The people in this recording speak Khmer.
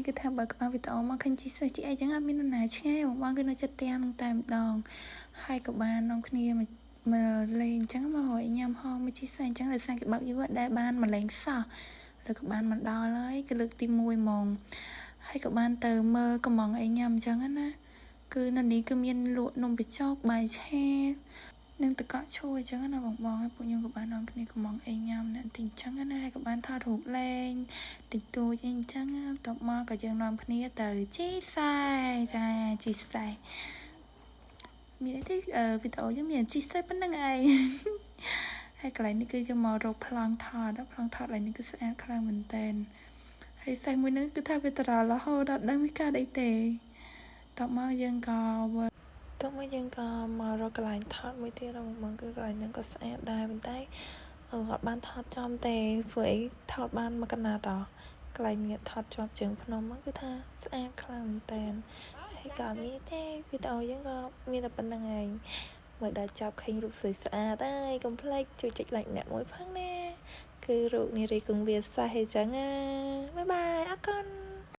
គឺថាបើក្បាលវីដេអូមកឃើញជីសេះជីអីចឹងអត់មាននរណាឆ្ងាយបងបងគឺនៅចិត្តផ្ទះហ្នឹងតែម្ដងហើយក៏បាននាំគ្នាមកមកលេងអញ្ចឹងមកហើយញ៉ាំហងមកជីសេះអញ្ចឹងដោយសារគេបើកយូរអត់ដែលបានមកលេងសោះលើក៏បានមកដល់ហើយគឺលើកទី1ហ្មងហើយក៏បានទៅមើលកំងអីញ៉ាំអញ្ចឹងណាគឺនៅនេះគឺមានលក់នំបញ្ចុកបាយឆានិងតកក់ឈូអញ្ចឹងណាបងបងហើយពួកខ្ញុំក៏បាននាំគ្នាកំងអីញ៉ាំអ្នកតិចអញ្ចឹងណាហើយក៏បានថតរូបលេងតិចតួចអីអញ្ចឹងបន្ទាប់មកក៏យើងនាំគ្នាទៅជីសែចាជីសែមានអីទេវីដេអូយើងមានជីសែប៉ុណ្្នឹងឯងហើយកន្លែងនេះគឺយើងមករកប្លង់ថតប្លង់ថតកន្លែងនេះគឺស្អាតខ្លាំងមែនតើហើយសេះមួយនេះគឺថាវាត្រឡរហូតដល់ដឹងវាកើតអីទេតបមកយើងក៏តមកយើងក៏មករកកន្លែងថតមួយទៀតបងបងគឺកន្លែងហ្នឹងក៏ស្អាតដែរប៉ុន្តែអឺអត់បានថតចំទេព្រោះអីថតបានមកកណាត់ដល់កន្លែងនេះថតជាប់ជើងភ្នំហ្នឹងគឺថាស្អាតខ្លាំងមែនតើហើយក៏អត់មានទេវីដេអូយើងក៏មានតែប៉ុណ្្នឹងឯងមើលដល់ចប់ឃើញរូបស្អាតស្អាតហើយកុំភ្លេចជួយចុច like អ្នកមួយផងណាគឺរូបនារីគង្វាសេះអីចឹងណាbye bye អរគុណ។